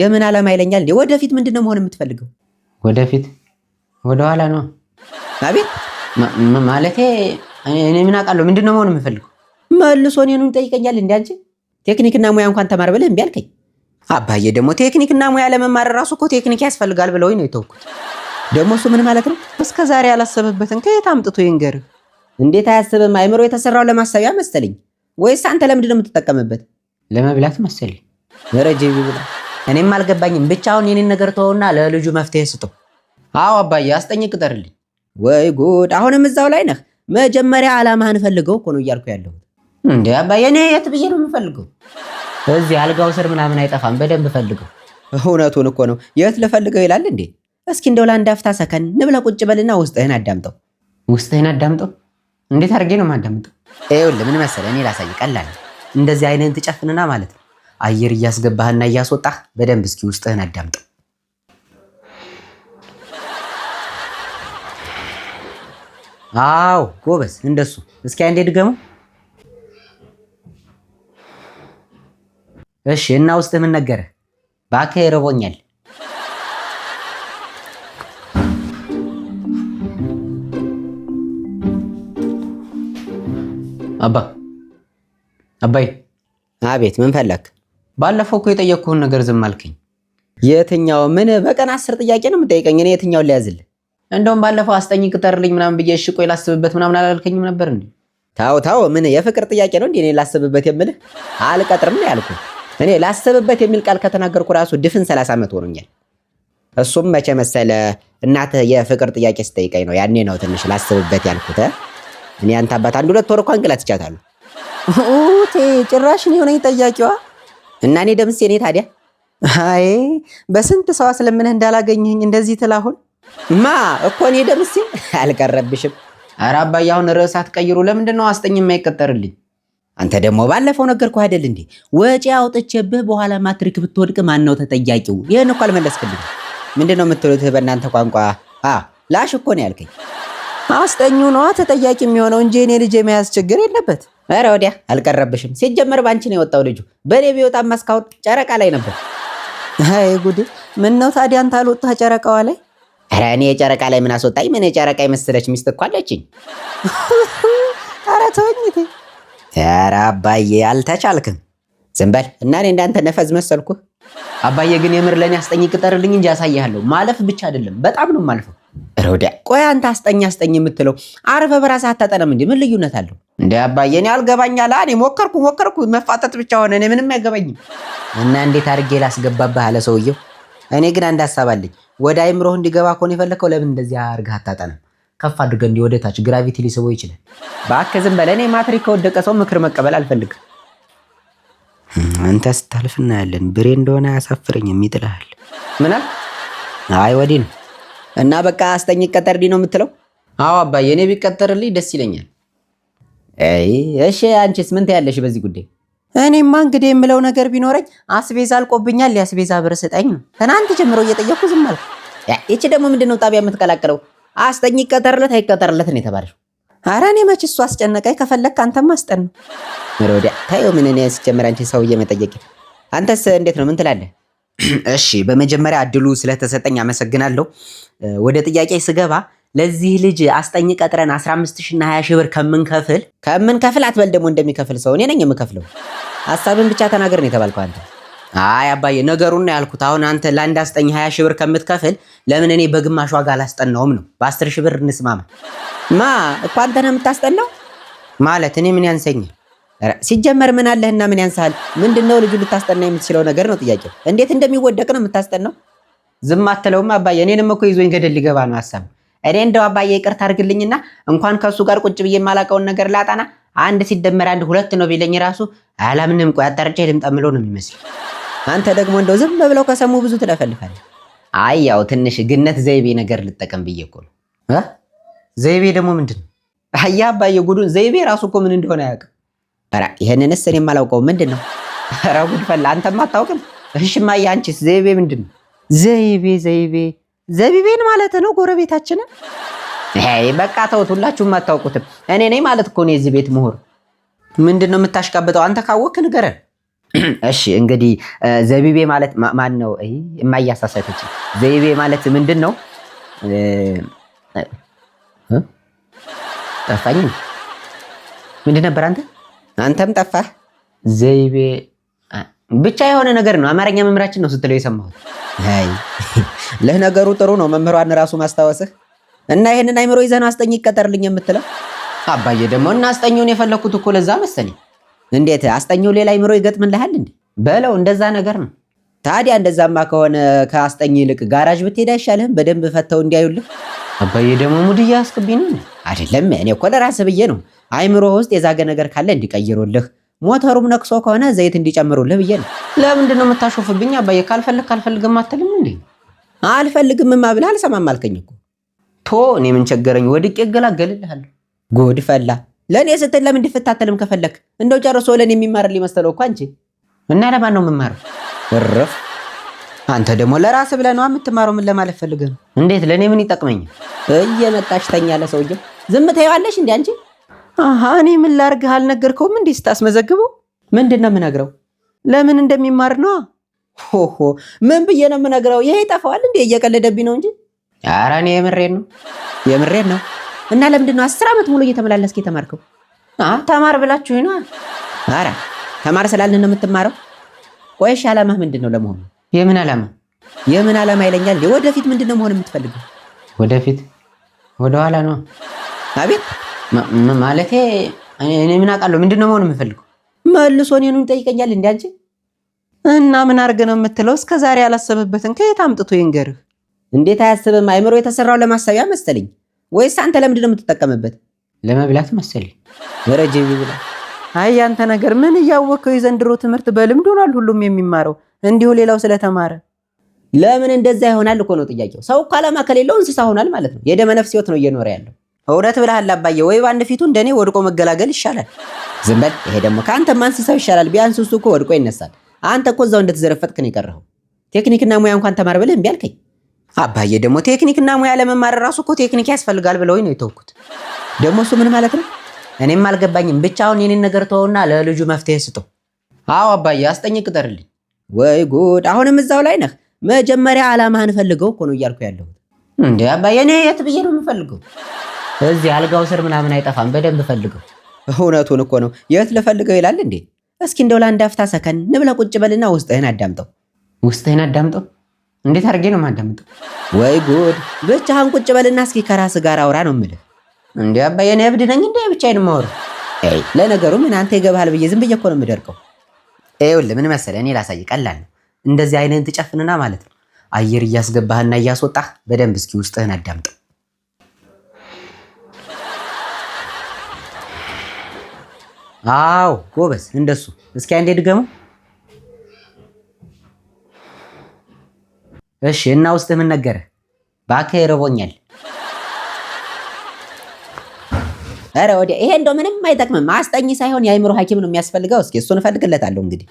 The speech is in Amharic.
የምን ዓላማ ይለኛል እንዴ? ወደፊት ምንድን ነው መሆን የምትፈልገው? ወደፊት ወደኋላ ነው። አቤት። ማለቴ እኔ ምን አውቃለሁ? ምንድን ነው መሆን የምፈልገው? መልሶ እኔኑ ይጠይቀኛል እንዴ? አንቺ ቴክኒክና ሙያ እንኳን ተማር ብለህ እምቢ አልከኝ። አባዬ ደግሞ ቴክኒክና ሙያ ለመማር ራሱ እኮ ቴክኒክ ያስፈልጋል ብለውኝ ነው የተውኩት። ደግሞ እሱ ምን ማለት ነው? እስከ ዛሬ ያላሰበበትን ከየት አምጥቶ ይንገርህ? እንዴት አያስብም? አይምሮ የተሰራው ለማሰቢያ መሰለኝ። ወይስ አንተ ለምንድን ነው የምትጠቀምበት? ለመብላት መሰለኝ። ረጅም ብላ እኔም አልገባኝም። ብቻ አሁን የኔን ነገር ተወውና ለልጁ መፍትሄ ስጠው። አዎ አባዬ አስጠኝ ቅጠርልኝ። ወይ ጉድ! አሁንም እዛው ላይ ነህ። መጀመሪያ ዓላማህን ፈልገው እኮ ነው እያልኩ ያለሁት። እንዴ አባዬ እኔ የት ብዬ ነው የምፈልገው? እዚህ አልጋው ስር ምናምን አይጠፋም። በደንብ ፈልገው። እውነቱን እኮ ነው። የት ልፈልገው ይላል እንዴ? እስኪ እንደው ለአንድ አፍታ ሰከን ብለህ ቁጭ በልና ውስጥህን አዳምጠው። ውስጥህን አዳምጠው? እንዴት አድርጌ ነው የማዳምጠው? ይኸውልህ ምን መሰለህ፣ እኔ ላሳይህ፣ ቀላል ነው። እንደዚህ አይንህን ትጨፍንና ማለት ነው አየር እያስገባህና እያስወጣህ በደንብ እስኪ ውስጥህን አዳምጠው። አዎ ጎበዝ፣ እንደሱ። እስኪ አንዴ ድገመው። እሺ፣ እና ውስጥህ ምን ነገረህ? እባክህ ይርቦኛል። አባ አባይ። አቤት፣ ምን ፈለክ? ባለፈው እኮ የጠየቅኩህን ነገር ዝም አልከኝ። የትኛው? ምን በቀን 10 ጥያቄ ነው የምጠይቀኝ? እኔ የትኛውን ሊያዝልህ? እንደውም ባለፈው አስጠኝ ቅጠርልኝ ምናምን ብዬ እሺ ቆይ ላስብበት ምናምን አላልከኝም ነበር እንዴ? ታው ታው፣ ምን የፍቅር ጥያቄ ነው እንዴ? እኔ ላስብበት የምልህ? አልቀጥርም ነው ያልኩህ። እኔ ላስብበት የሚል ቃል ከተናገርኩ ራሱ ድፍን 30 ዓመት ሆኖኛል። እሱም መቼ መሰለ እናትህ የፍቅር ጥያቄ ስጠይቀኝ ነው። ያኔ ነው ትንሽ ላስብበት ያልኩት። እኔ አንተ አባት አንድ ሁለት ወር እኮ አንገላትቻታለሁ። ኡቴ ጭራሽ እኔ ሆነኝ ጠያቂዋ። እና እኔ ደምሴ እኔ ታዲያ አይ በስንት ሰው አስለምነህ እንዳላገኘኝ እንደዚህ ትላሁን ማ እኮ እኔ ደምሴ አልቀረብሽም። ኧረ አባዬ አሁን ርዕስ አትቀይሩ። ለምንድን ነው አስጠኝ የማይቀጠርልኝ? አንተ ደግሞ ባለፈው ነገርኩህ አይደል እንዴ? ወጪ አውጥቼብህ በኋላ ማትሪክ ብትወድቅ ማን ነው ተጠያቂው? ይህን እኮ አልመለስክልኝ። ምንድን ነው የምትሉት በእናንተ ቋንቋ? ላሽ እኮ ነው ያልከኝ። አስጠኙ ነዋ ተጠያቂ የሚሆነው እንጂ እኔ ልጅ የመያዝ ችግር የለበት። ኧረ ወዲያ አልቀረብሽም። ሲጀመር ባንቺ ነው የወጣው ልጁ። በእኔ ቢወጣማ እስካሁን ጨረቃ ላይ ነበር። አይ ጉድ! ምን ነው ታዲያ አንተ አልወጣህ ጨረቃዋ ላይ? ኧረ እኔ የጨረቃ ላይ ምን አስወጣኝ? ምን የጨረቃ የመሰለች ሚስት እኮ አለችኝ። ኧረ ተወኝ እቴ። ኧረ አባዬ አልተቻልክም። ዝም በል እና እኔ እንዳንተ ነፈዝ መሰልኩህ? አባዬ ግን የምር ለእኔ አስጠኝ ቅጠርልኝ እንጂ አሳይሃለሁ። ማለፍ ብቻ አይደለም በጣም ነው የማልፈው። ኧረ ወዲያ ቆይ አንተ አስጠኝ አስጠኝ የምትለው አርፈህ በራስህ አታጠናም እንዴ? ምን ልዩነት አለው? እንዴ አባዬ እኔ አልገባኛል። እኔ ሞከርኩ ሞከርኩ መፋጠጥ ብቻ ሆነ። እኔ ምንም አይገባኝም። እና እንዴት አድርጌ ላስገባብህ አለ ሰውየው። እኔ ግን አንድ ሀሳብ አለኝ። ወደ አይምሮህ እንዲገባ ከሆነ የፈለከው ለምን እንደዚህ አድርገህ አታጠናም? ከፍ አድርገህ እንዲህ ወደ ታች gravity ሊስበው ይችላል። እባክህ ዝም በል። እኔ ማትሪክ ከወደቀ ሰው ምክር መቀበል አልፈልግም። አንተ ስታልፍ እናያለን። ብሬ እንደሆነ አያሳፍረኝም፣ ይጥልሃል። ምን አልክ? አይ ወዲህ ነው። እና በቃ አስጠኝ ይቀጠርልኝ ነው የምትለው? አዎ አባዬ እኔ ቢቀጠርልኝ ደስ ይለኛል። አይ እሺ፣ አንቺስ ምን ትያለሽ በዚህ ጉዳይ? እኔማ እንግዲህ የምለው ነገር ቢኖረኝ አስቤዛ አልቆብኛል፣ የአስቤዛ ብር ስጠኝ ነው። ትናንት ጀምሮ እየጠየቅኩ ዝም አልኩ። ይቺ ደግሞ ምንድነው ጣቢያ የምትቀላቅለው? አስጠኝ ይቀጠርለት አይቀጠርለት ነው የተባለሽው። ኧረ እኔ መች እሱ አስጨነቀኝ። ከፈለክ አንተም አስጠን ነው። ኧረ ወዲያ ታየው። ምን እኔ ሲጀመር አንቺ ሰውዬ መጠየቅ። አንተስ እንዴት ነው? ምን ትላለህ? እሺ በመጀመሪያ እድሉ ስለተሰጠኝ አመሰግናለሁ። ወደ ጥያቄ ስገባ ለዚህ ልጅ አስጠኝ ቀጥረን 15 ሺህ እና 20 ሺህ ብር ከምንከፍል አትበል ደግሞ እንደሚከፍል ሰው እኔ ነኝ የምከፍለው። ሀሳብን ብቻ ተናገር ነው የተባልከው አንተ። አይ አባዬ ነገሩን ነው ያልኩት። አሁን አንተ ለአንድ አስጠኝ 20 ሺህ ብር ከምትከፍል ለምን እኔ በግማሽ ዋጋ አላስጠናውም ነው። በ10 ሺህ ብር እንስማማ። ማ እኮ አንተ ነህ የምታስጠናው ማለት እኔ ምን ያንሰኛል? ሲጀመር ምን አለህና ምን ያንስሃል? ምንድነው ልጁ ልታስጠና የምትችለው ነገር ነው ጥያቄው። እንዴት እንደሚወደቅ ነው የምታስጠናው? ዝም አትለውም አባዬ። እኔንም እኮ ይዞኝ ገደል ሊገባ ነው ሀሳብ። እኔ እንደው አባዬ ይቅርታ አድርግልኝና እንኳን ከእሱ ጋር ቁጭ ብዬ የማላውቀውን ነገር ላጠና አንድ ሲደመር አንድ ሁለት ነው ቢለኝ ራሱ አላምንም። ቆይ አጣርቼ ልምጣ የምለው ነው የሚመስል። አንተ ደግሞ እንደው ዝም ብለው ከሰሙ ብዙ ትለፈልፋለህ። አይ ያው ትንሽ ግነት ዘይቤ ነገር ልጠቀም ብዬ እኮ ነው። ዘይቤ ደግሞ ምንድን ነው? አያ አባዬ ጉዱን ዘይቤ ራሱ እኮ ምን እንደሆነ አያውቅም። ኧረ ይሄንንስ እኔም አላውቀውም። ምንድን ነው? ኧረ ጉድ ፈላ። አንተም አታውቅም? እሺ እማዬ አንቺስ ዘይቤ ምንድን ነው? ዘይቤ ዘይቤ ዘቢቤን ማለት ነው ጎረቤታችንን። አይ በቃ ተውት፣ ሁላችሁም አታውቁትም። እኔ ነኝ ማለት እኮ ነው የዚህ ቤት ምሁር። ምንድን ነው የምታሽቃብጠው? አንተ ካወቅክ ንገረን። እሺ እንግዲህ ዘቢቤ ማለት ማን ነው? የማያሳሳተች ዘይቤ ማለት ምንድን ነው? ጠፋኝ። ምንድን ነበር አንተ? አንተም ጠፋህ። ዘይቤ ብቻ የሆነ ነገር ነው። አማርኛ መምህራችን ነው ስትለው የሰማሁት። አይ ለነገሩ ጥሩ ነው መምህሯን ራሱ ማስታወስህ። እና ይሄንን አይምሮ ይዘህ ነው አስጠኝ ይቀጠርልኝ የምትለው? አባዬ ደግሞ እና አስጠኚውን የፈለኩት እኮ ለዛ መሰለኝ። እንዴት አስጠኚው ሌላ አይምሮ ይገጥምልሃል እንዴ? በለው እንደዛ ነገር ነው። ታዲያ እንደዛማ ከሆነ ከአስጠኝ ይልቅ ጋራዥ ብትሄድ አይሻልህም? በደንብ ፈተው እንዲያዩልህ። አባዬ ደግሞ mood እያስክብኝ ነው። አይደለም እኔ እኮ ለራስህ ብዬ ነው። አይምሮ ውስጥ የዛገ ነገር ካለ እንዲቀይሩልህ፣ ሞተሩም ነቅሶ ከሆነ ዘይት እንዲጨምሩልህ ብዬ ነው። ለምንድን ነው የምታሾፍብኝ አባዬ? ካልፈልግ ካልፈልግም አትልም እንዴ? አልፈልግምማ ብለህ አልሰማም አልከኝ እኮ። ቶ እኔ ምን ቸገረኝ? ወድቄ እገላገልልሃለሁ። ጉድ ፈላ። ለእኔ ስትል ለምን እንድፈታተልም ከፈለክ እንደው ጨርሶ ለእኔ የሚማርልኝ መሰለው እኮ አንቺ። እና ለማን ነው የምማረው? እርፍ! አንተ ደግሞ ለራስህ ብለህ ነዋ የምትማረው። ምን ለማለት ፈልገህ ነው? እንዴት ለእኔ ምን ይጠቅመኛል? እየመጣሽ ተኛ ለሰውዬው። ዝም ትይዋለሽ እንዴ አንቺ? አሃ እኔ ምን ላርግህ? አልነገርከውም እንዴ ስታስመዘግበው? ምንድን ነው የምነግረው? ለምን እንደሚማር ነዋ። ሆሆ ምን ብዬ ነው የምነግረው? ይሄ ይጠፋዋል እንዴ? እየቀለደብኝ ነው እንጂ። ኧረ እኔ የምሬን ነው የምሬን ነው። እና ለምንድን ነው 10 ዓመት ሙሉ እየተመላለስክ የተማርከው? ተማር ብላችሁ ነዋ። ኧረ ተማር ስላልን ነው የምትማረው? ቆይ እሺ ዓላማህ ምንድን ነው ለመሆኑ? የምን ዓላማ? የምን ዓላማ ይለኛል። ወደፊት ምንድን ነው መሆን የምትፈልገው? ወደፊት ወደኋላ ነው። አቤት ማለቴ እኔ ምን አውቃለሁ? ምንድን ነው መሆን የምፈልገው? መልሶ እኔኑ ይጠይቀኛል እንዴ አንቺ? እና ምን አድርገህ ነው የምትለው? እስከ ዛሬ ያላሰበበትን ከየት አምጥቶ ይንገርህ? እንዴት አያስብም? አይምሮ የተሰራው ለማሰቢያ መሰለኝ። ወይስ አንተ ለምንድን ነው የምትጠቀምበት? ለመብላት መሰለኝ። ረጅም ይብላል። አይ ያንተ ነገር ምን እያወቅኸው? የዘንድሮ ትምህርት በልምድ ሆኗል ሁሉም የሚማረው እንዲሁ ሌላው ስለተማረ። ለምን እንደዛ ይሆናል እኮ ነው ጥያቄው። ሰው እኮ ዓላማ ከሌለው እንስሳ ሆኗል ማለት ነው። የደመ ነፍስ ህይወት ነው እየኖረ ያለው። እውነት ብለሃል አባዬ። ወይ በአንድ ፊቱ እንደኔ ወድቆ መገላገል ይሻላል። ዝም በል። ይሄ ደግሞ ከአንተማ እንስሳው ይሻላል። ቢያንስ እሱ እኮ ወድቆ ይነሳል። አንተ እኮ እዛው እንደተዘረፈጥክ ነው የቀረኸው። ቴክኒክና ሙያ እንኳን ተማር ብለህ እምቢ አልከኝ። አባዬ ደግሞ ቴክኒክና ሙያ ለመማር ራሱ እኮ ቴክኒክ ያስፈልጋል ብለውኝ ነው የተውኩት። ደግሞ እሱ ምን ማለት ነው? እኔም አልገባኝም። ብቻ አሁን የኔን ነገር ተወውና ለልጁ መፍትሄ ስጠው። አዎ አባዬ አስጠኝ ቅጠርልኝ። ወይ ጉድ! አሁንም እዛው ላይ ነህ። መጀመሪያ ዓላማህን ፈልገው እኮ ነው እያልኩ ያለሁት። እንዴ አባዬ እኔ የት ብዬ ነው የምፈልገው? እዚህ አልጋው ስር ምናምን አይጠፋም። በደንብ ፈልገው። እውነቱን እኮ ነው። የት ልፈልገው ይላል እንዴ? እስኪ እንደው ለአንድ አፍታ ሰከን ብለህ ቁጭ በልና ውስጥህን አዳምጠው። ውስጥህን አዳምጠው? እንዴት አድርጌ ነው የማዳምጠው? ወይ ጉድ! ብቻህን ቁጭ በልና እስኪ ከራስህ ጋር አውራ ነው የምልህ። እንዴ አባዬ እኔ እብድ ነኝ እንዴ ብቻዬን የማወራው? አይ ለነገሩ ምን አንተ ይገባሃል ብዬ ዝም ብዬ እኮ ነው የምደርቀው። ይኸውልህ ምን መሰለህ፣ እኔ ላሳይህ፣ ቀላል ነው። እንደዚህ አይንህን ትጨፍንና ማለት ነው አየር እያስገባህና እያስወጣህ በደንብ እስኪ ውስጥህን አዳምጠው። አዎ ጎበዝ፣ እንደሱ። እስኪ አንዴ ድገመው። እሺ። እና ውስጥህ ምን ነገረህ? እባክህ ርቦኛል። ኧረ ወዲያ ይሄ እንደው ምንም አይጠቅምም። አስጠኝ ሳይሆን የአይምሮ ሐኪም ነው የሚያስፈልገው። እስኪ እሱን እፈልግለታለሁ እንግዲህ።